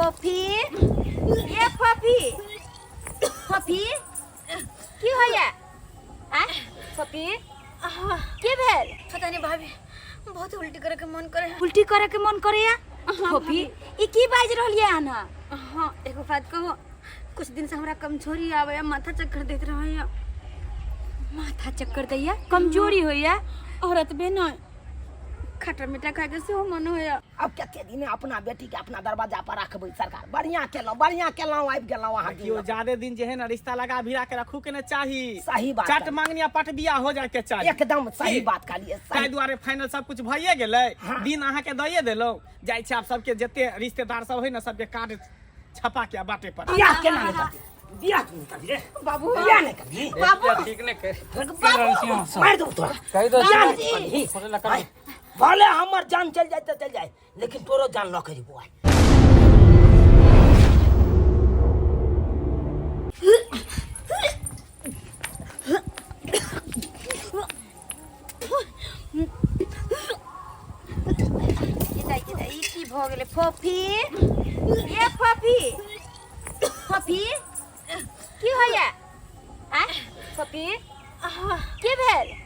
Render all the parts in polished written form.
फोफी, ए फोफी, फोफी, की होइया? आ फोफी, की भेल? पता नहीं भाभी, बहुत उल्टी करे के मन करे। उल्टी करे के मन करैया? फोफी, ई की बाजि रहलियै अहाँ? हाँ, एगो बात कहू, कुछ दिन से हमरा कमजोरी आवे, माथा चक्कर देत रहे। माथा चक्कर दैया, कमजोरी होइया? और एतबे नहीं, खट्टा मीठा खाए के सेहो मन होइया। अब कते दिन अपना बेटी के अपना दरवाजा पर रखबै सरकार? बढ़िया केलहुँ, बढ़िया केलहुँ, आबि गेलहुँ अहाँ। देखियो, ज्यादे दिन जे है ना रिश्ता लगा भिड़ा के रखू के ने चाही। सही बात। चट मांगनी आ पट बियाह हो जाए के चाही। एकदम सही। की? बात कहलियै ताहि सही। दुआरे फाइनल सब कुछ भइए गेलै। हाँ। दिन अहाँके दैए देलहुँ, जाइ छी आब सबके जते रिश्तेदार सब है ना सबके कार्ड छपा के आ बाटे पर। बियाह केना नहि करबी? बियाह क्यों नहि करबी रे? बाबू। बियाह नहि करबी? बाबू। ठीक नहीं कर। मारि देबौ तोरा। कहि दो। बियाह नहि करबी? आँय, भले हमर जान चलि जाय तऽ चलि जाय, लेकिन तोरो जान लऽ के जेबौ आइ। ई की भऽ गेलै फोफी? ए फोफी, फोफी, की होइया? आ फोफी, की भेल?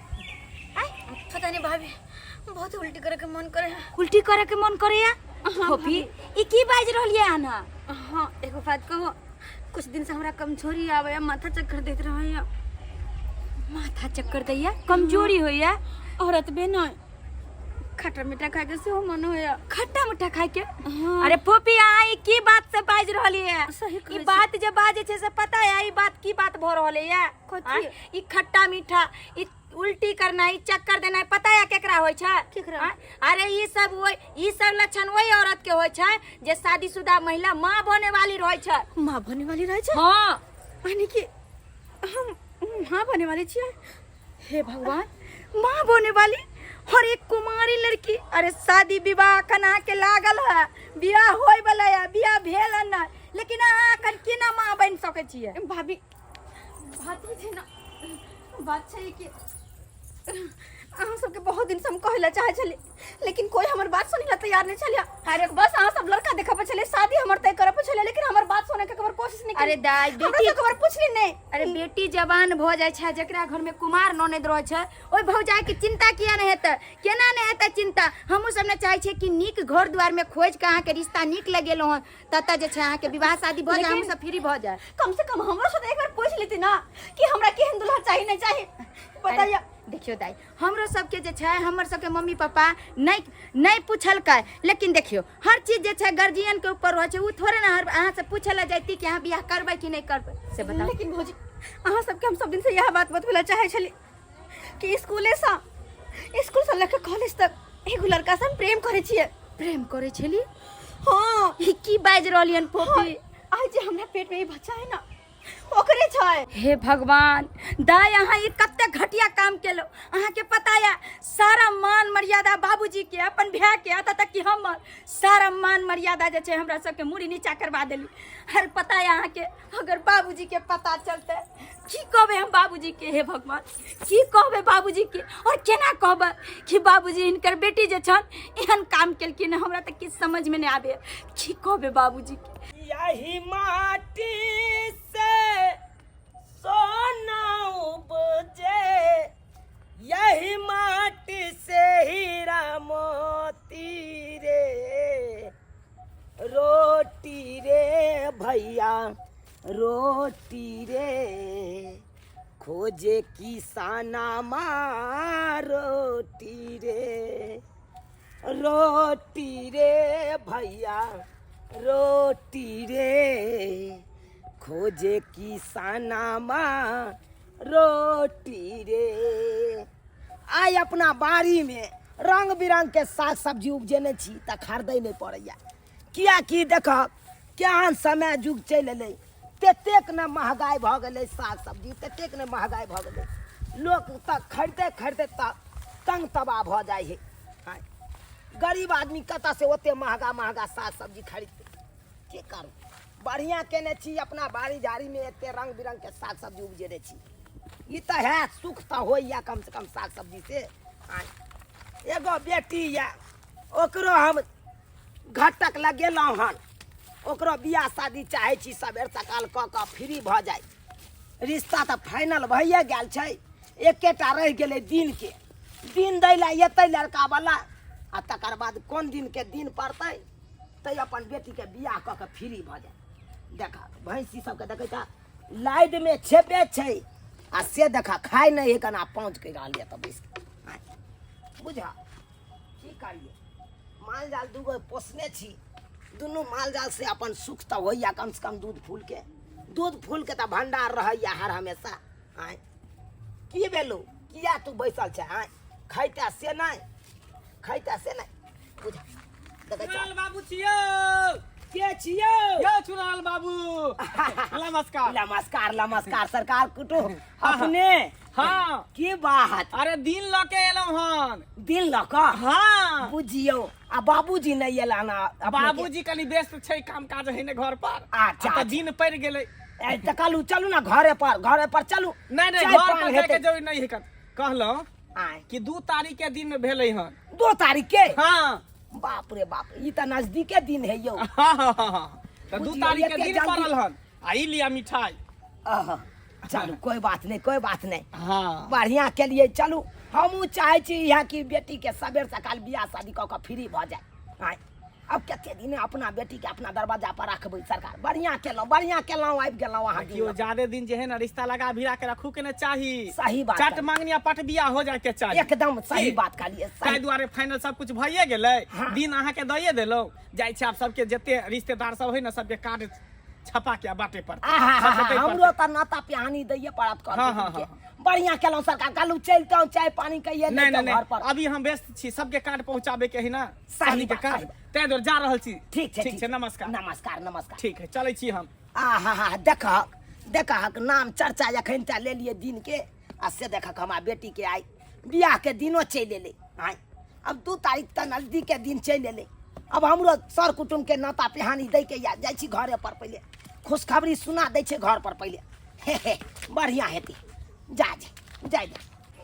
पता नहीं भाभी, बहुत उल्टी करे के मन करे। उल्टी करे के मन करैया? फोफी, ई की बाजि रहलियै अहाँ? हाँ, एगो बात कहू, कुछ दिन से हमरा कमजोरी आवे, माथा चक्कर देत रहे। माथा चक्कर दैया, कमजोरी होइया? और एतबे नहीं, खट्टा मीठा खाए के सेहो मन होइया। खट्टा मुट्ठा खाए के? अरे फोफी, अहाँ ई की बात से बाजि रहलियै है? सही ई कहै छी। बात जे बाजै छै से पता है ई बात की बात भऽ रहल है? कथी? आँय? ई खट्टा मीठा, ई उल्टी करना, ई चक्कर देना पता है केकरा होइ छै? केकरा? आँय? अरे ई सब ओइ ई सब लक्षण ओहि औरत के होइ छै जे शादीशुदा महिला माँ बने वाली रहै छै। माँ बने वाली रहै छै? हाँ। यानी कि हम माँ बने वाली छियै? हे भगवान, माँ बने वाली और एक कुमारी लड़की! अरे शादी विवाह अखन अहाँके लागल है, बियाह होय वाला है, बियाह भेल है ना, लेकिन अहाँ अखन केना माँ बनि सकै छियै? भाभी, बात ई छै ना, बात छै कि अहाँ सबके बहुत दिन से हम कहै लए चाहै छली, लेकिन कोई हमर बात सुनै लए तैयार नहीं छलिया। अरे बस अहाँ सब लड़का देखऽ पर छलियै, शादी हमर तय करऽ पर छलियै, लेकिन हमर बात सुनै के कबर कोशिश नहीं। अरे दाइ, हमरा बेटी सबके कबर पुछली नहीं। अरे बेटी जवान भऽ जाइ छै, जकरा घरमे कुमार ननैद रहै छै, ओहि भौजाइके चिंता किया नहि हेतै? केना नहि हेतै चिंता? हमहूँ सब ने चाहै छियै कि नीक घर दुआरमे खोजि कऽ अहाँके रिश्ता नीक लगेलहुँ हँ, ततऽ जे छै अहाँके विवाह शादी भऽ जाय, हमहूँ सब फ्री भऽ जाय। कम से कम हमरो से तऽ एक बार पूछ लेती ना कि हमरा केहन दुल्हा चाही, नहीं चाही, बताइए। देखियौ दाइ, हमरो सबके जे छै हमर सबके मम्मी पापा नहि नहि पुछलकै, लेकिन देखियौ हर चीज जे छै गार्जियनके ऊपर रहै छै। ओ थोड़े ने हर अहाँसँ पूछै लए जैती कि अहाँ बियाह करबै कि नहि करबै, से बताउ। लेकिन भौजी, अहाँ सबके हम सब दिन से यह बात बतबै लए चाहै छली कि स्कूले से, स्कूल से लऽ के कॉलेज तक एगो लड़का से हम प्रेम करै छियै। प्रेम करै छली? हाँ। ई की बाजि रहलियन फोफी? आइ जे हमरा पेट में ई बच्चा है ना, ओकरे छै। हे भगवान! दाइ, अहाँ ई कते घटिया काम केलहुँ? अहाँके पता यऽ, सारा मान मर्यादा बाबूजी के, अपन भाय के, एतऽ तक कि हमर सारा मान मर्यादा जे छै हमरा सबके मूड़ी नीचा करवा देली। हर पता यऽ अहाँके, अगर बाबूजी के पता चलतै, की कहबै हम बाबूजी के? हे भगवान, की कहबै बाबूजी के और केना कहबै कि बाबूजी, हिनकर बेटी जे छन एहन काम केलखिन? हमरा तऽ किछु समझमे नहि आबैए, की कहबै बाबूजी के। यही माटी से सोना उपजे, यही माटी से हीरा मोती रे, रोटी रे भैया रोटी रे, खोजे किसाना माँ रोटी रे, रोटी रे भैया रोटी रे, खोजे किसाना माँ रोटी रे। आइ अपना बाड़ीमे रंग बिरंग के साग सब्जी उपजेने छी तऽ खरीदै नहि पड़ैया, किएकि देखब केहन समय युग चलि एलै, ततेक ने महगाइ भऽ गेलै साग सब्जी, ततेक ने महगाइ भऽ गेलै, लोक तऽ खरीदे खरीदे तऽ तंग तबाह भऽ जाइ हइ। आँय, गरीब आदमी कतऽसँ ओते महगा महगा साग सब्जी खरीदतै? की करू, बढ़िआँ केने छी, अपना बाड़ी झाड़ीमे एते रंग बिरंगके साग सब्जी उपजेने छी। ई तऽ हैत, सुख तऽ होइए कमसँ कम साग सब्जीसँ। आँय, एगो बेटी यऽ, ओकरो हम घटक लगेलहुँ हन। ओकरो बियाह शादी चाहै छी सबेर सकाल कऽ कऽ फ्री भऽ जाइ। रिश्ता तऽ फाइनल भइए गेल छै, एकेटा रहि गेलै दिनके। दिन दै लए एतै लड़कावला आ तकर बाद कोन दिनके दिन पड़तै तै अपन बेटीके बियाह कऽ कऽ फ्री भऽ जाय। देख भैंसी सबके देखै छह लाइडमे छेबे छै आ से देखा खाय नहि है केना पहुँच करि रहल यऽ तऽ बैस बुझा की करियै। माल जाल दूगो पोसने छी, दुनू माल जाल से अपन सुख तऽ होइए कमसँ कम दूध फूलके, दूध फूलके तऽ भण्डार रहैए हर हमेशा। आँय की भेलौ, किया तू बैसल छै? आँय खैता से नहि, खैता से नहि, बुझा देखै छह। चुनाल बाबू छियौ। के छियौ? यौ चुनाल बाबू, नमस्कार। नमस्कार नमस्कार सरकार कुटुम अपने। हाँ। की बात? अरे दिन लऽ के एलहुँ हन। दिन लऽ कऽ? हाँ। बुझियौ आ बाबूजी नहि एला ना? अपने के? बाबूजी कनि व्यस्त छै, काम काज है ने घर पर। अच्छा, आ तऽ अच्छा। दिन पड़ि गेलै। ए, तऽ कहलू चलू ना घरे पर, घरे पर चलू। नहि नहि, चाय घर पान पर जाइके हेतै। जरूरी नहि है। कहलहुँ आँय। कि 2 तारीख के दिन भेलै हन। 2 तारीख के? हाँ। बाप रे बाप, ई तऽ नजदीके दिन है यौ। हाँ, हाँ, हाँ, हाँ। तऽ 2 बुझियौ, तारीख के एते दिन जल्दी। पड़ल हन। आ ई लिया मिठाई। आहा, चलू कोई बात नहीं, कोई बात नहीं। हाँ। बढ़िया के लिए चलू। हमहूँ चाहे छी यहाँ की बेटी के सबेर सकाल बियाह शादी कऽ कऽ फ्री भऽ जाय। आँय, अब कते दिन अपना बेटी के अपना दरवाजा पर रखबै सरकार। बढ़िया केलहुँ, बढ़िया केलहुँ, आबि गेलहुँ अहाँ। देखियौ दिन। ज्यादे दिन जे है ना रिश्ता लगा भिड़ा के रखू के ने चाही। सही बात चट है। मांगनी आ पट बियाह हो जाय के चाही। एकदम सही की? बात कहलियै, सही। ताहि दुआरे फाइनल सब कुछ भइए गेलै। हाँ। दिन अहाँ के दइए देलहुँ। जाइ छी आब सबके जते रिश्तेदार सब है ना सबके कार्ड छपा के आ बाटे पड़तै। आहा, सबके दै हमरो पड़तै। तऽ नाता पिहानी दैये पड़त कर। हाँ, हाँ, हाँ, हाँ। बढ़िया केलहुँ सरकार, कहलहुँ चलितहुँ चाय पानी कहिए नहीं नहीं घर पर। नहीं, अभी हम व्यस्त छी, सबके कार्ड पहुंचाबे के है ना, सही शादी के बात, कार्ड, सही बात। ताहि दुआरे जा रहल छी। ठीक छै, ठीक छै, नमस्कार। नमस्कार नमस्कार। ठीक है, चलै छी हम। आहा हा, देखहक देखहक नाम चर्चा एखन तऽ लेलियै दिन के, आ से देखहक हमरा बेटी के आइ बियाह के दिनो चलि एलै। आइ अब 2 तारीख तऽ नजदीक के दिन चलि एलै। अब हमरो सर कुटुम के नाता पिहानी दै के या जाइ छी घरे पर, पहिले खुशखबरी सुना दै छै घर पर पहिले। हे हे, बढ़िया हेतै। जा जा जाय दे।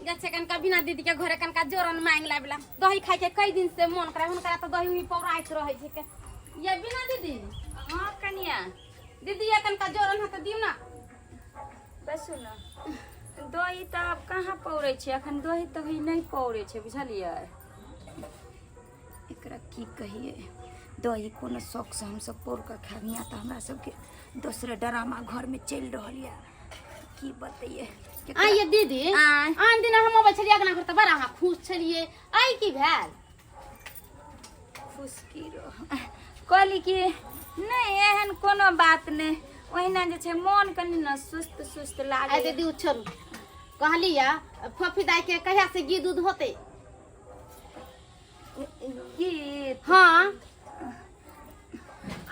जा कनका बिना दीदी के घरे कनका जोरन मांग लाबला दही खाय के कई दिन से मन करे, हुनकरा तो दही उही पौराइत रहै छै के। ये बिना दीदी। हाँ कनिया। दीदी ये कनका जोरन है तो दियौ ना। बसु ना दही तऽ आब कहाँ पौरै छै, अखन दही तही नहि पौरै छै, बुझलियै? एकरा की कहियै, दही कोनो शौकसँ हमसब पौर कऽ खायब, हियाँ तऽ हमरा सबके दोसरे डरामा घरमे चलि रहल यऽ, की बतैयै। आइए दीदी, आँय। आन दिन हम अबै छलियै अगना घर तऽ बड़ा अहाँ खुश छलियै, आइ की भेल? खुश की रह, कहली कि नहि एहन कोनो बात नहि, ओहिना जे छै मोन कनि ने सुस्त सुस्त आइ लागै। दीदी ओ छोड़ू, कहली या फफी दाई के कहिया से घी दूध होते? गीत? हाँ।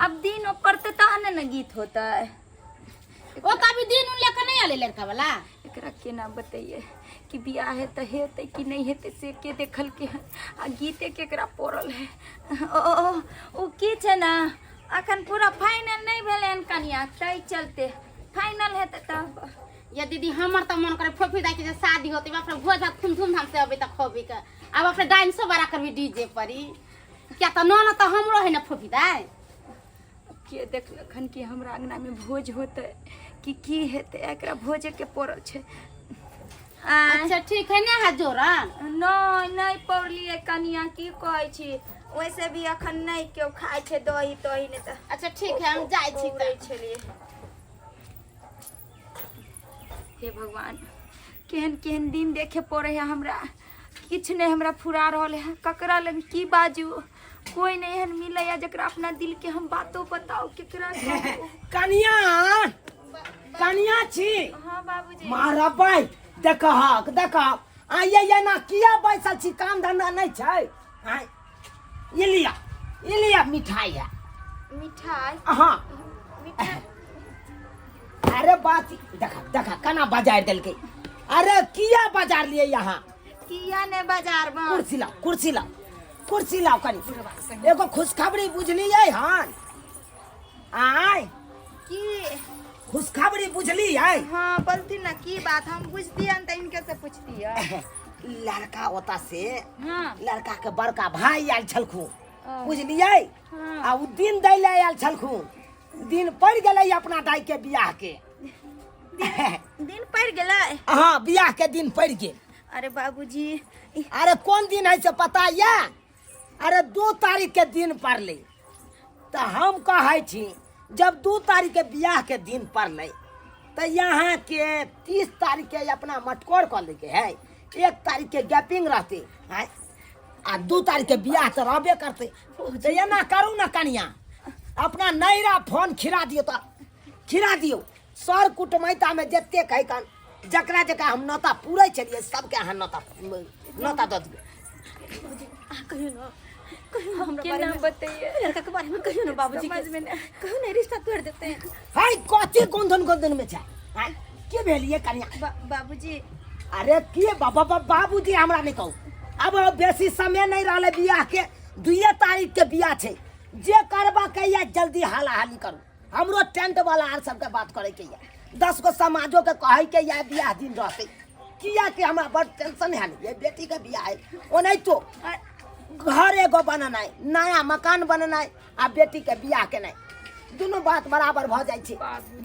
अब दिन पड़ते तहन ने गीत होतै। ओ तऽ अभी दिन उन लेके नहीं आले लड़का वाला। एकरा केना बतैयै कि बियाह हेतै हेतै कि नहि हेतै से के देखलकै हन, आ गीते केकरा पड़ल है। ओ, ओ, ओ की छै ने अखन पूरा फाइनल नहि भेलै हन कनिया, ताहि चलते फाइनल हेतै तब। या दीदी हमर तऽ मन करे फोफी दाई के जे शादी होते, बाप रे भोज भात खूब धूमधाम से अबै तऽ खबै के, आब अपने डांसो बड़ा करबी डीजे पर ही, क्या तऽ नन तऽ हमरो है ना फोफी दाई। के देखलक हन कि हमरा अंगना में भोज होतै कि की हेतै, एकरा भोजे के पड़ल छै। आँय। अच्छा ठीक है ना, हाथ जोड़न। नहि नहि पौरलियै कनिया, की कहै छी, वैसे भी अखन नहि केओ खाइ छै दही तही नहि तऽ। अच्छा ठीक है, हम जाइ छी। पौरै छलियै। हे भगवान, केहन केहन दिन देखे पड़े है हमरा, किछु नहि हमरा फुरा रहल है, ककरा लग की बाजू, कोई नहि एहन मिलैया जकरा अपना दिल के हम बातो बताउ, केकरा कहू। कनिया, कनिया छी? हाँ बाबूजी। मारबै देखहक देखहक आइए एना किया बैसल छी, काम धंधा नहि छै? आँय, ई लिअ, ई लिअ मिठाई है। मिठाई? हाँ। मिठाई? अरे बात देखा देखा केना बाजार देलकै। अरे किया बाजार लिए यहाँ? किया ने बाजार में? कुर्सी लाओ, कुर्सी लाओ, कुर्सी लाओ कनी। एगो खुशखबरी बुझलियै हन? आय की खुशखबरी बुझलियै? हाँ बोलती ना की बात, हम बुझतियन तऽ इनके से पूछतियै। लड़का ओता से हाँ। लड़का के बड़का भाई आयल छलखू। बुझलियै? आ ओ दिन दै लए आयल छलखुन, दिन पड़ि गेलै अपना दाई के बियाह के। दिन पड़ि गेलै? हाँ, बियाह के दिन पड़ि गेल। अरे बाबूजी, अरे कोन दिन है से पता ये? अरे 2 तारीख के दिन पड़लै। तऽ हम कहै छी जब 2 तारीख के बियाह के दिन पड़लै तऽ यहाँ के 30 तारीख के अपना मटकोर कऽ लैके है, 1 तारीख के गैपिंग रहतै आँय, आ 2 तारीख के बियाह तऽ रहबे करतै। तऽ एना करू ने कनिया, अपना नैरा फोन खिरा दियौ, तऽ खिरा दियौ सर कुटमैतामे जतेक है कन, जकरा जकरा हम नौता पूरै छलियै सबके अहाँ नौता नौता दऽ दियौ। अहाँ कहियौ ने, कहियौ ने हमरा केना बारे में, बतैयै लड़का के बारे में कहियौ ने बाबूजी के, समझ में नहि। कहियौ ने रिश्ता तोड़ देते हैं। है कथी गोंधन गोंधन में छै? आँय, के भेल ये कनिया? बाबूजी। अरे के बाबा बाबूजी हमरा नहीं कहू, अब बेसी समय नहीं रहलै बियाह के, 2 तारीख के बियाह छै, जे करबा के या जल्दी हाला हाली करू। हमरो टेंट वाला आर सबके बात करे के या, 10 गो समाजो के कहै के या बियाह दिन रहतै, किया कि हमरा बड़ टेंशन है ये बेटी के बियाह है। ओनाहितो घर एगो बनेनाइ, नया मकान बनेनाइ आ बेटी के बियाह केनाइ, दुनू बात बराबर भऽ जाइ छै।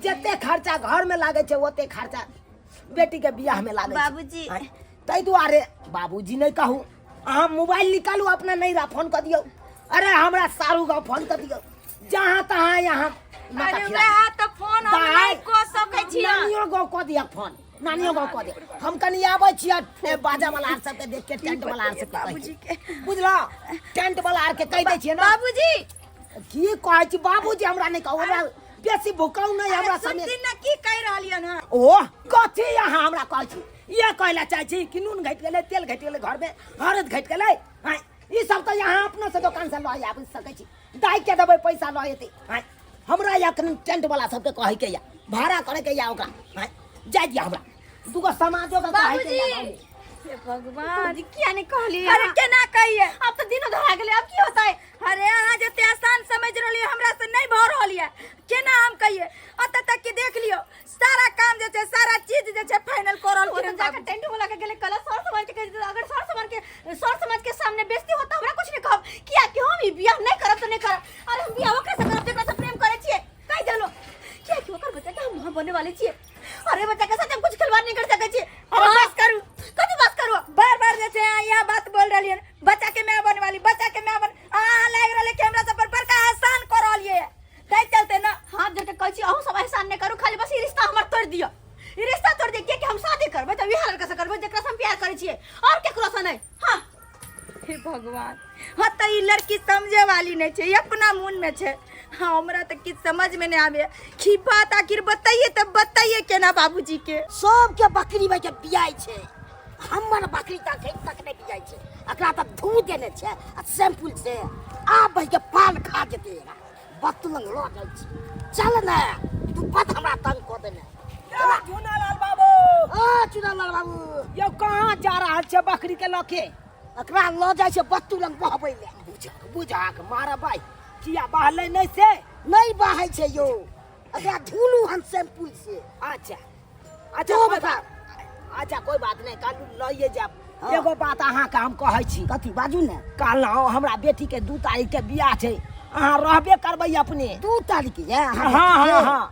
जते खर्चा घर में लागै छै ओते खर्चा बेटी के बियाह में लागै छै। बाबूजी। आँय, ताहि दुआरे बाबूजी नहीं कहू, अहाँ मोबाइल निकालू अपना नैरा फोन कऽ दियौ, अरे हमरा सारू गाँव फोन कऽ दियौ, जहाँ तहाँ यहाँ नौता अरे खिला वएह तऽ फोन हम दाइ, नहि कऽ सकै छी। नानियो गाँव कऽ दिअ फोन, नानियो गाँव कऽ दिअ। हम कनि आबै छी बाजा वाला आर सबके देख के टेंट वाला आर सबके बाबूजी के बुझलौ, टेंट वाला आर के कहि दै छियै ने। बाबूजी। की कहै छी बाबूजी? हमरा नहि कहू, हमरा बेसी भुकाउ नहि, हमरा अरे समय सुनथिन ने की कहि रहलियन हँ। ओ कथी अहाँ हमरा कहै छी? इएह कहै लए चाहै छी कि नून घटि गेलै, तेल घटि गेलै, घरमे हरद घटि गेलै? आँय, ई सब तऽ अहाँ अपनो से दोकान से लऽ आबि सकै छी, दाइ के देबै पैसा लऽ एतै। आँय, हमरा एखन टेंट वाला सबके कहै के या भाड़ा करे के या ओकरा। आँय, जाय दिअ, हमरा दूगो समाजो के कहै के या बाबूजी। हे भगवान, जी किया नहीं कहलियै? अरे केना कहियै, अब तऽ दिनो धरा गेलै, अब की होतै? अरे अहाँ जते आसान समझ रहलियै हमरा से नहीं भऽ रहल यऽ, केना हम कहियै? एतऽ तक कि देख लियौ सारा काम जे छै, सारा चीज जे छै फाइनल कऽ रहल ओ छियै। जाके टेंट वाला के गेले कल सर समाज के कहि देतै, अगर सर समाज के सामने बेइज्जती होता हमरा कुछ नहीं कहब, किया कि हम ई बियाह नहीं करब तऽ नहीं करब। अरे हम बियाह ओकरा से करब जेकरा से प्रेम करै छियै, कहि देलहुँ, किया कि ओकर बच्चा के हम माँ बने वाले छियै। अरे बच्चा के साथ हम कुछ खिलवाड़ नहीं कर सकै छियै। अरे बस करू। कथी बस करू? बार बार जे छै अहाँ इएह बात बोल रहलियै, बच्चा के माय बने वाली, बच्चा के माय बन, अहाँ लागि रहलै कि हमरा सब पर बड़का एहसान कऽ रहलियै, ताहि चलते ने हाथ जोड़ के कहै छी अहूँ सब एहसान नहीं करू, खाली बस ई रिश्ता हमर तोड़ि दिअ, ई रिश्ता तोड़ि दिअ, कियाकि हम शादी करबै तऽ इएह लड़का से करबै जेकरा से हम प्यार करै छियै, और केकरो से नहीं। हाँ। हे भगवान, हाँ तऽ ई लड़की समझे वाली नहीं छै, ई अपना मन में छै। हाँ, हमरा तऽ किछु समझ में नहीं आवे की बात आखिर बताइए तऽ बताइए केना बाबूजी के। सबके बकरी भाई के बियाइ छै, हमर बकरी तऽ अखन तक नहि बियाइ छै, एकरा तऽ धू देने छै आ शैम्पूल से आब भाई के पाल खा जेतै, एकरा बत्तू लंग लऽ जाइ छी। चल ने, तू बड हमरा तंग कऽ देने। चुनालाल बाबू। आ चुनालाल बाबू। यौ कहाँ जा रहल छै बकरी के लऽ के? एकरा लऽ जाइ छै बत्तू लंग बहबै लए। बुझाक बुझाक मारबै, किया बहलै नहि से? नहि बहै छै यौ, एकरा धुलू हन शैम्पूल से। अच्छा अच्छा, तो कोई बता। बात, अच्छा कोई बात नहीं, कालू लइए जायब। हाँ। एगो बात अहाँके हम कहै छी। कथी बाजू ने? कहलहुँ हमरा बेटी के 2 तारीख के बियाह छै, अहाँ रहबे करबै अपने? 2 तारीख के? हाँ, हाँ, हाँ, हाँ।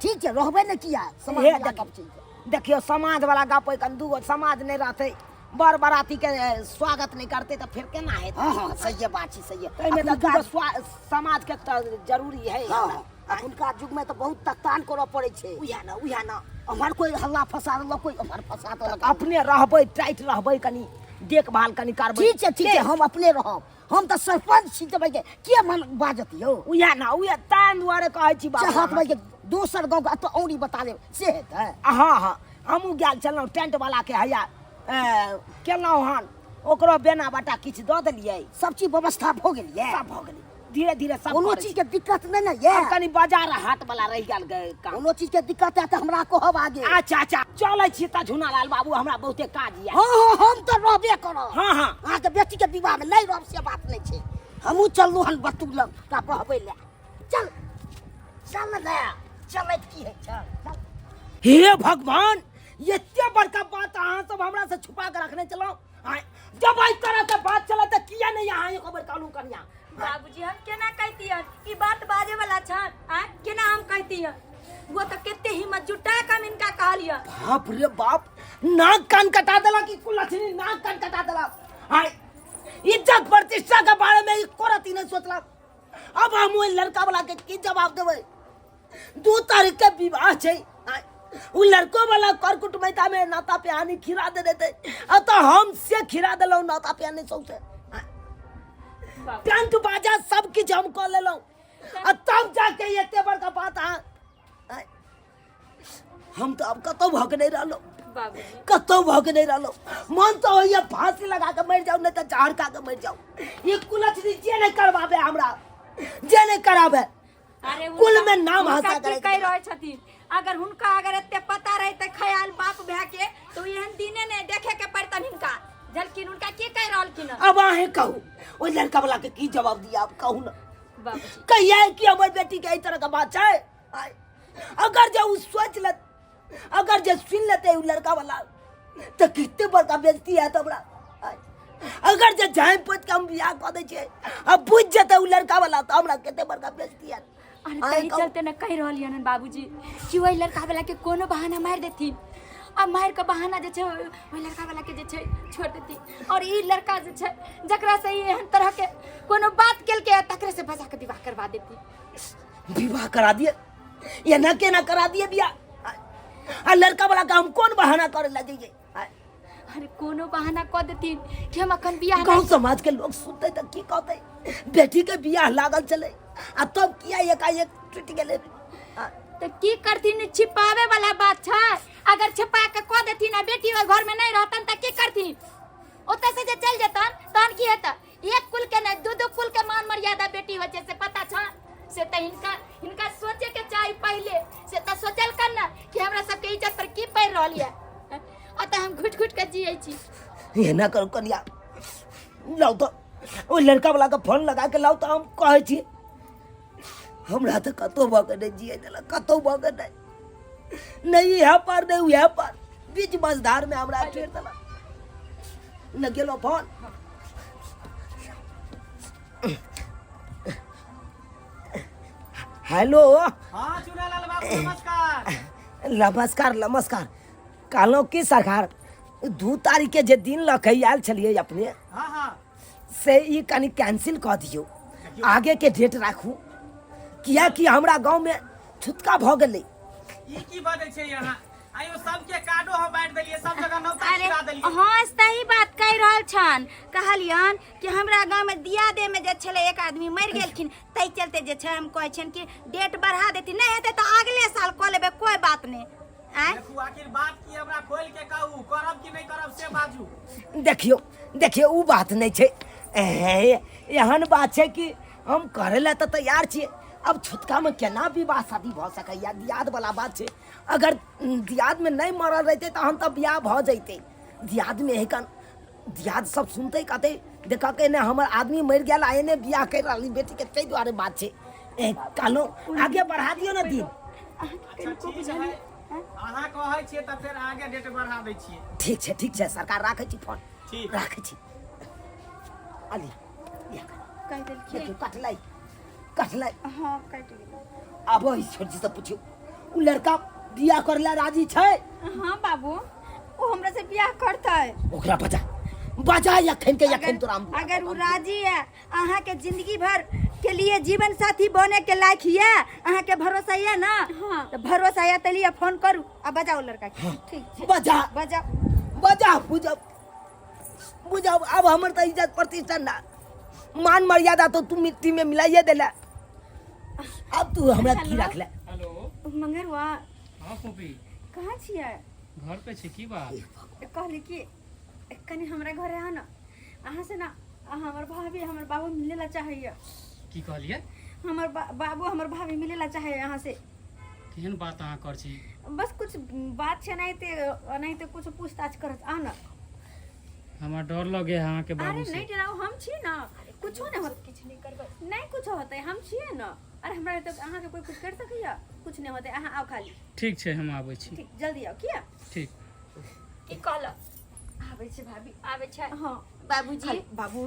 ठीक छै, रहबै ने किया, समाज हे, वाला देखियौ, गप छै। देखियौ समाज वाला गप कन दूगो समाज नहीं रहतै, बर बराती के स्वागत नहीं करते तऽ फेर केना हेतै? हाँ, हाँ, सही बात छै, सही। ताहिमे तऽ अखुनका दूगो समाज के तऽ जरूरी है। हाँ, हाँ, अखुनका युग में तऽ बहुत तकतान करऽ पड़ै छै। उएह ने, उएह ने। अमहर कोई हल्ला फंसा देलक, कोई अमहर फंसा देलक। अपने रहबै, टाइट रहबै, कनी देखभाल कनी करबै। ठीक छै, ठीक छै, हम अपने रहब, हम तऽ सरपंच छी तऽ भाई के के मन बाजत यौ? उएह ने, उएह ताहि दुआरे कहै छी बाबू। चाहत भाई के दोसर गाँव के एतऽ औरी बता देब से हेतै? हाँ हाँ, हमहूँ गेल छलहुँ टेंट वाला के, हैया केलहुँ हन, ओकरो बेना बटा किछु दऽ देलियै, सब चीज व्यवस्था भऽ गेल ये? सब भऽ गेलै, धीरे धीरे सब कोनो करै चीज छी। के दिक्कत नहि ने ये? आब कनी बाजार हाट वाला रहि गेल काम। कोनो चीज के दिक्कत है तऽ हमरा कहब आगे। अच्छा अच्छा, चलै छी तऽ झुनालाल बाबू, हमरा बहुते काज ये। हाँ हाँ, हम तऽ रहबे करब। हाँ हाँ। अहाँके बेटी के विवाह में नहि रहब से बात नहि छै, हमहूँ चललहुँ हन बतू लग का बहबै लए। चल चल ने, चलैत की है, चल चल। हे भगवान, एते बड़का बात अहाँ सब हमरा से छुपा के रखने चलो। आँय, जब एहि तरह के बात चले तऽ किया नहीं अहाँ एको बेर कहलहुँ कनिया? बाबूजी हम केना कहतियन ई बात बाजे वाला छन आ केना हम कहतियन वो तो कते हिम्मत जुटा के हम इनका कहलियन बाप रे बाप नाक कान कटा देलक ई कुलक्षणी नाक कान कटा देलक आय इज्जत प्रतिष्ठा के बारे में एको रत्ती नहीं सोचलक अब हम ओहि लड़का वाला के की जवाब देबै 2 तारीख के विवाह छै आय, उ लड़को वाला कर कुटुमैता में नाता पिहानी खिरा दे देते आ तो हम से खिरा देलहुँ नाता पिहानी सौंसे आय, टेंट बाजा सब किछु हम कऽ लेलहुँ आ तब जाके एते बड़का बात अहाँ आय, हम तऽ आब कतहु भऽ के नहि रहलहुँ बाबूजी कतहु भऽ के नहि रहलहुँ मन तऽ होइए फांसी लगा के मरि जाउ नहि तऽ जहर खा के मरि जाउ ई कुलक्षणी जे नहि करबाबे हमरा जे नहि कराबे अरे कुल में नाम हुनका हंसा की करे कहि रहल छथिन अगर हुनका अगर एते पता रहते ख्याल बाप भाय के तो एहन दिने नहीं देखे के पड़तन हिनका झलकिन हुनका की कहि रहलखिन हन? अब अहें कहू ओहि लड़का वाला के की जवाब दिया आप कहू ना बाबूजी कहिए कि हमर बेटी के एहि तरह के बात छै आय, अगर जे उ सोच लेत अगर जे सुन लेते उ लड़का वाला तो कितने बड़का बेइज्जती है हमरा आय, अगर जे जाए पोत के हम बियाह कऽ दै छियै आ बुझि जेतै उ लड़का वाला तऽ हमरा कते बड़का बेइज्जती है अरे आय तही कहू। चलते न कहि रहलियन हन बाबूजी कि ओहि लड़का वाला के कोनो बहाना मारि देथिन आ मारि के बहाना जे छै ओहि लड़का वाला के जे छै छोड़ देथिन और ई लड़का जे छै जकरा से ई एहन तरह के कोनो बात केलकै है, तकरे से बजा के विवाह करवा देथिन विवाह करा दिए एना केना करा दिए बियाह आ लड़का वाला के हम कोन बहाना करे ला जइए अरे कोनो बहाना कऽ देथिन कि हम अखन बियाह गांव समाज के लोग सुनते तऽ की कहते बेटी के बियाह लागल चले आ तब किया एकाएक टूटि गेलै तऽ की करथिन छिपावे वाला बात छै अगर छिपा के कऽ देथिन आ बेटी ओहि घर में नहीं रहतन तऽ की करथिन ओतऽ से जे चलि जेतन तहन की हेतै एक कुल के नहीं दू दू कुल के मान मर्यादा बेटी होइ छै से पता छ से तऽ हिनका हिनका सोचे के चाही पहिले से तऽ सोचल कर ना कि हमरा सबके इज्जत पर की पड़ि रहल यऽ ओतऽ हम घुटि घुटि के जियै छी एना करू कनिया लाउ तऽ ओहि लड़का वाला के फोन लगा के लाउ तऽ हम कहै छी हमरा तऽ कतहु भऽ के नहि जियै देलक कतहु भऽ के नहि नहि इएह पर नहि उएह पर बीच मझधार में हमरा छोड़ि देलक न गेलो फोन हेलो हाँ चुनालाल बाबू नमस्कार नमस्कार नमस्कार कहलहुँ की सरकार 2 तारीख के जे दिन लऽ के आयल छलियै अपने हाँ हाँ से ई कनि कैंसिल कऽ दियौ आगे के डेट राखू किएकि हमरा गाँवमे छुतका भऽ गेलै ई की बजै छै यहाँ आयो सबके कार्डो हम बांटि देलियै सब जगह नौता अरे खिला देलियै हाँ सही बात कहि रहल छन कहलियन कि हमरा गाँव में दिया दे में जे छलै एक आदमी मरि गेलखिन ताहि चलते जे छै हम कहै छियनि कि डेट बढ़ा देती नहि हेतै तऽ अगले साल कऽ लेबै कोइ बात नहि आँय देखू आखिर बात की हमरा खोल के कहू करब कि नहि करब से बाजू देखियौ देखियौ ओ बात नहि छै एहन बात छै कि हम करै लए तऽ तैयार छियै अब छुतकामे केना विवाह शादी भऽ सकैए दियादवला बात छै अगर दियादमे नहि मरल रहितै तहन तऽ बियाह भऽ जैतै दियादमे एहन दियाद सब सुनतै कहतै देखऽ एने हमर आदमी मरि गेल आ एने बियाह करि रहली बेटीके ताहि दुआरे बात छै ए कहलहुँ आगे बढ़ा दियौ ने दिन अच्छा ठीक है अहाँ कहै छियै तऽ फेर आगे डेट बढ़ा दै छियै ठीक छै ठीक छै सरकार राखै छी फोन ठीक। राखै छी अली लिअ। कहि देलखिन देखियौ कटलै कटलै हँ कटि गेलै आब ईश्वर जी से पूछियौ उ लड़का बियाह करे ला राजी छै हाँ बाबू ओ हमरा से बियाह करतै ओकरा बजा बजा अखन के अखन तोरा हम अगर वो राजी है अहाँ के जिंदगी भर के लिए जीवन साथी बने के लायक है अहाँ के भरोसा है ना हाँ। तो भरोसा है तो लिए फोन करू आ बजाओ लड़का के ठीक छै बजा बजाओ बजा बुझब बुझब अब हमर तऽ इज्जत प्रतिष्ठा ना मान मर्यादा तो तू मिट्टी में मिलाइए देला अब तू हमरा की रख ले हेलो मंगरुआ हाँ फोपी कहाँ छियै घर पे छी की बात कहली कि कनि हमरा घरे आउ ने अहाँ से ना हमर भाभी हमर बाबू मिले ला चाहैया की कहलियै हमर बाबू हमर भाभी मिले ला चाहैया अहाँ से केहन बात अहाँ कर छी बस कुछ बात छै एनाहिते एनाहिते कुछ पूछताछ करत आउ ने हमरा डर लगे है अहाँके अरे बाबू से नहीं डराओ हम छी ना कुछो नहीं होत किछु नहीं करबै नहीं कुछो होतै हम छियै ना अरे हमरा तो अहाँके कोई कुछ कर सकैया कुछ नहीं होतै अहाँ आओ खाली ठीक छै हम आबै छी ठीक जल्दी आओ किया ठीक की कहलक आबै छी भाभी आबै छै हाँ बाबूजी खाली बाबू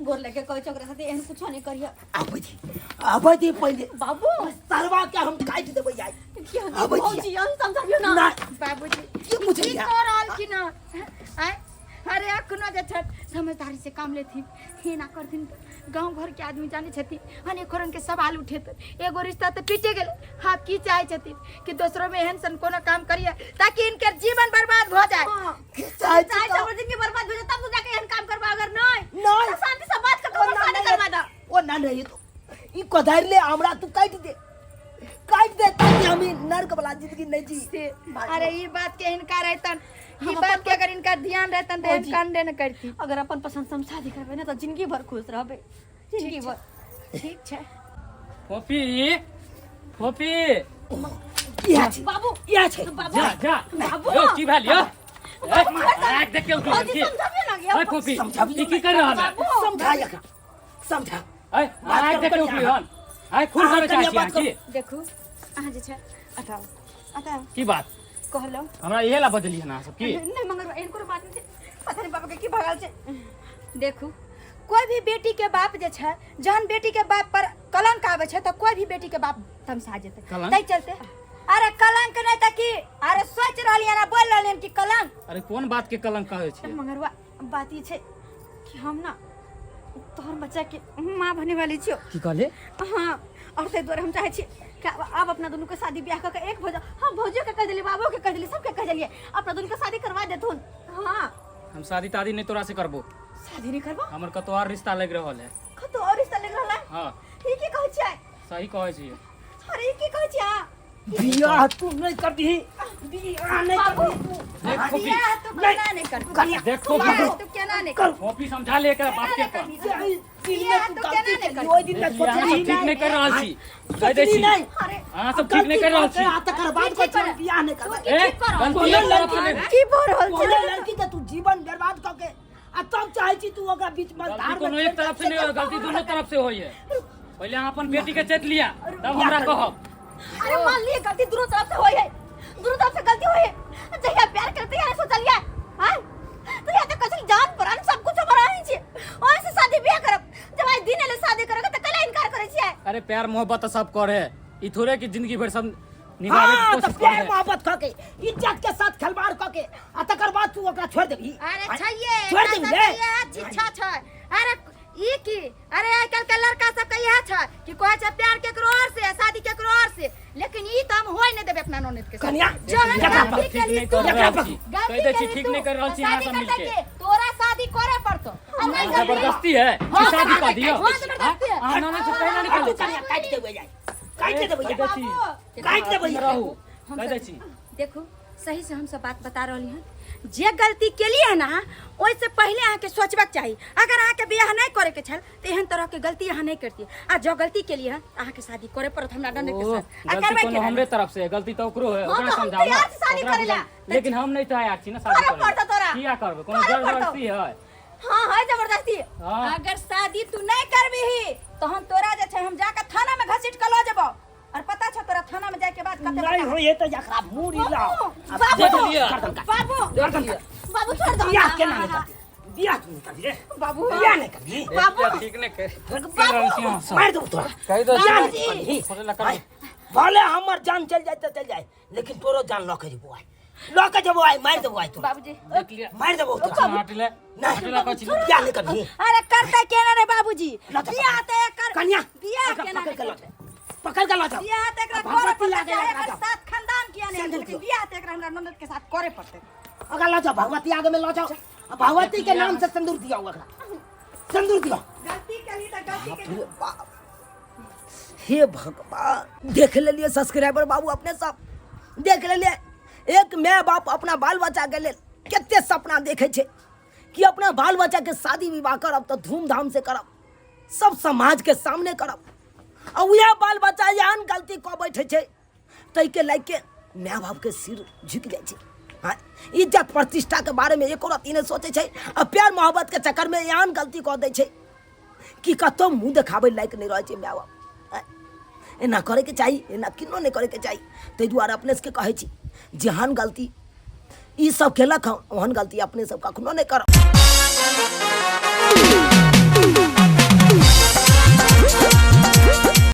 गोर लगे कहै छै ओकरा साथे एहन कुछो नहि करिय। आबै छी, आबै छी पहिले। बाबू, सरवा के हम काटि देबै आइ। किया? आबै छी। भौजी, अहीं समझाबियौ ना। नहि। बाबूजी, की बुझलियै? की कऽ रहल छी ना? आँय, अरे अखनो जे छथि समझदारी से काम लेथिन, एना करथिन तऽ गाँव घर के आदमी जानै छथिन, अनेको रंग के सवाल उठेतै। एगो रिश्ता तऽ टूटे गेलै, हाँ, की चाहै छथिन कि दोसरो में एहन सन कोनो काम करिए ताकि इनके जीवन बर्बाद भऽ जाए? हाँ। की चाहै छी? चाहे तऽ? हमर जिंदगी बर्बाद हो जाए तब तू जाके एहन काम करबा, अगर नहीं नहीं। तो शांति से बात कर ओ हमर ना शादी नहीं, करवा दा। ओ ना नहीं तो ई कोदारि ले, हमरा तू काटि दे, काटि दे ताकि हम ई नर्क वाला जिंदगी नहीं जी। से अरे ई बात के इनका रहतन, ई बात के अगर इनका ध्यान रहतन तो एहन कांडे न करती। अगर अपन पसंद से हम शादी करबे ना तो जिंदगी भर खुश रहबे, जिंदगी भर। ठीक छै। फोफी, फोफी। इएह छै। बाबू। इएह छै। बाबू। जा जा। बाबू। यौ, की भेल यौ? आँख देख के उठल भौजी, की समझाबियौ ना गे। ओए फोफी, समझाबियौ। ई की कर रहल है? समझा एकरा, समझा। ऐ, बात आँख करू देख के कनिया। उठली हन, आँख खून अहाँ करे चाहै कनिया छी बात अहाँ की? देखू, अहाँ जे छै अटाउ अटाउ। की बात कहलहुँ? हमरा इहे ला बजलियै हन अहाँ सब की? नहीं मगर एहन कोनो बात नहीं छै, पता नहीं बाबा के की भगल छै। देखू, कोई भी बेटी के बाप जे छै, जहन बेटी के बाप पर कलंक आबै छै तऽ कोई भी बेटी के बाप तमसा जेतै। कलंक? ताहि चलते। अरे कलंक नहि तऽ की? अरे सोचि रहलियै ना, बोलि रहलियै कि कलंक। अरे कोन बात के कलंक कहै छियै? मगरवा, बात ई छै कि हम ना तोहर बच्चा के माँ बने वाली छियो। की कहले? हाँ, और ताहि दुआरे हम चाहै छी कि आब अपना दुनू के शादी ब्याह कऽ के एक भऽ जाओ। हम भौजियो के कहि देलियै, बाबो के कहि देलियै, सबके कहि देलियै, अपना दुनू के शादी करवा देथुन। हाँ। हम शादी तादी नहीं तोरा से करबो। शादी नहीं करबो? हमर कतौ और रिश्ता लग रहल है। कतौ और रिश्ता लग रहल है? हाँ। ई की कहै छियै? सही कहै छियै। अरे ई की कहै छियै अहाँ? बियाह तू नहीं करबही, बियाह नहीं करबही तू। देख फोफी। बियाह तू केना नहीं करबी? कनिया, देख फोफी। बियाह तू केना नहीं करबी? फोफी, समझा ले एकरा बाप के अपन। बियाह तू केना नहीं करबी? ओहि दिन तक देख लिअ, अहाँ सब ठीक नहीं कर रहल छी, कहि दै सोचली छी। नहीं। अरे अहाँ सब ठीक नहीं कर रहल छी। आ तकर बाद कहै छी हम बियाह नहीं करबै। ए, गलती एक तरफ से नहीं। की भऽ रहल छै? कोनो लड़की के तू जीवन बर्बाद कऽ के आ तब चाहै छी तू ओकरा बीच में गलती धार में कोनो एक तरफ से नहीं होय, गलती दोनों तरफ से होय है। पहिले अहाँ अपन बेटी के चेत लिया, तब हमरा कहब। अरे मान लिए गलती दोनों तरफ से होई है, दोनों तरफ से गलती होई है। जहिया प्यार करते हैं सोचलिए, हां, तो या तो कसम जान प्राण सब कुछ हमारा ही छे, ओए से शादी ब्याह करब। जब आई दिन एले शादी करोगे तो कल इनकार करे छियै। अरे प्यार मोहब्बत तो सब करे है, ई थोड़े कि जिंदगी भर सब निभावे के हाँ, तो कोशिश प्यार करे है। मोहब्बत कऽ के इज्जत के साथ खिलवाड़ कऽ के आ तकर बाद तू ओकरा छोड़ देबही? अरे छैये छोड़ देबही रे? शिक्षा छै। अरे ई की? अरे आइ काल्हि के लड़का सब के इएह छै कि कहै छै प्यार केकरो और से, शादी केकरो और से, लेकिन ई तऽ हम होय नहि देबै अपना ननद के साथ। कनिया, जहन एकरा गलती ठीक केली नहीं तू, कर एकरा रहल छी, गलती कहि दै छी केली ठीक तू, नहीं कर रहल तऽ छी अहाँ शादी सब करतै मिलके। के? तोरा शादी करे पड़तो। आ नहि करबही? जबरदस्ती है कि हाँ, शादी कर दियो? हाँ, जबरदस्ती है। अहाँ ननद से कहना आ तू निकालो। कनिया, काटि देबै जाय, काटि देबै कहि जाय, दै छी। काटि देबै जाय। रहू, हम कहि दै सब- छी। देखू, सही से हम सब बात बता रहली हन। जे गलती केलिए हन अहाँ, ओहिसँ पहिले अहाँके सोचबाक चाही। अगर अहाँके बियाह नहि करैके छल तऽ एहन तरहके गलती अहाँ नहि करतियै, आ जँ गलती केलिए हन तऽ अहाँके शादी करे पड़त हमरा ननद के ओ, साथ। आ गलती करबै कोनो केना? हमरे तरफ से है, गलती तऽ ओकरो है। हाँ, ओकरा तऽ हम समझाउ ना, तैयार छी शादी ओकरा करै ला। बुझाउ। लेकिन हम नहीं तैयार छी ना शादी करे करै ला। पड़तौ तोरा। किया करबै? कोनो करे पड़तौ। जबरदस्ती है? हाँ है जबरदस्ती। हाँ। अगर शादी तू नहीं करबिही तो हम तोरा जे छै हम जाके थाना में घसीट के लऽ जेबौ, और पता छौ तोरा थाना में जाय के बाद कते नहीं होइए तऽ एकरा मूड़ी लाओ। बाबू, देख लिअ। बाबू, बाबू, छोड़ दो। बियाह केना नहीं करबी? बियाह तू नहीं करबी रे? बाबू। बियाह नहीं करबी? बाबू। ठीक नहीं कर रहल छी अहाँ सब। मारि देबौ तोरा। कहि दै छी। बियाह नहीं करबी। छोड़े ला करबै। भले हमर जान चल जाए तऽ चल जाए, लेकिन तोरो जान लऽ के जेबौ आइ, लऽ के जेबौ आइ, मारि देबौ आइ तोरा। बाबूजी। देख लिअ। मारि देबौ तोरा। हटि ले, नहीं। हटि ला कहै छी। बियाह नहीं करबी? अरे करते केना रे बाबूजी? लऽ जा। बियाह तऽ एकर कनिया, बियाह एकरा केना पकड़ के नहि लऽ जा, पकड़ के लऽ जाओ। बियाह तऽ एकरा आ करे भगवती पड़तै, लागे चाहे एकरा एकर जाओ। साथ खानदान किया नहि सिंदूर लेकिन दियौ। बियाह तऽ एकरा हमरा ननद के साथ करे पड़तै। ओकरा लऽ जाओ, भगवती आगे में लऽ जाओ, आ भगवती के नाम से सिंदूर दियौ, ओकरा सिंदूर दियौ। गलती केली तऽ गलती के बाप रे बाप, हे भगवान! देख लेलिए सब्सक्राइबर बाबू, अपने सब देख लेलिए, एक माय बाप अपना बाल बच्चा के लेल कते सपना देखे छै कि अपना बाल बच्चा के शादी विवाह करब तऽ धूमधाम से करब, सब समाज के सामने करब, आ उएह बाल बच्चा एहन गलती कऽ बैठे छै ताहिके लागि के माय बापके सिर झुकि जाइ छै। हाँ, इज्जत प्रतिष्ठाके बारेमे एको रत्ती नहि सोचै छै, आ प्यार मोहब्बतके चक्करमे एहन गलती कऽ दै छै कि कतहु मुँह देखाबै लायक नहि रहै छै माय बाप। आँय, एना करैके चाही? एना किनो नहि करैके चाही। ताहि दुआरे अपने सबके कहै छी, जेहन गलती ई सब केलक हँ ओहन गलती अपने सब कखनो नहि करब।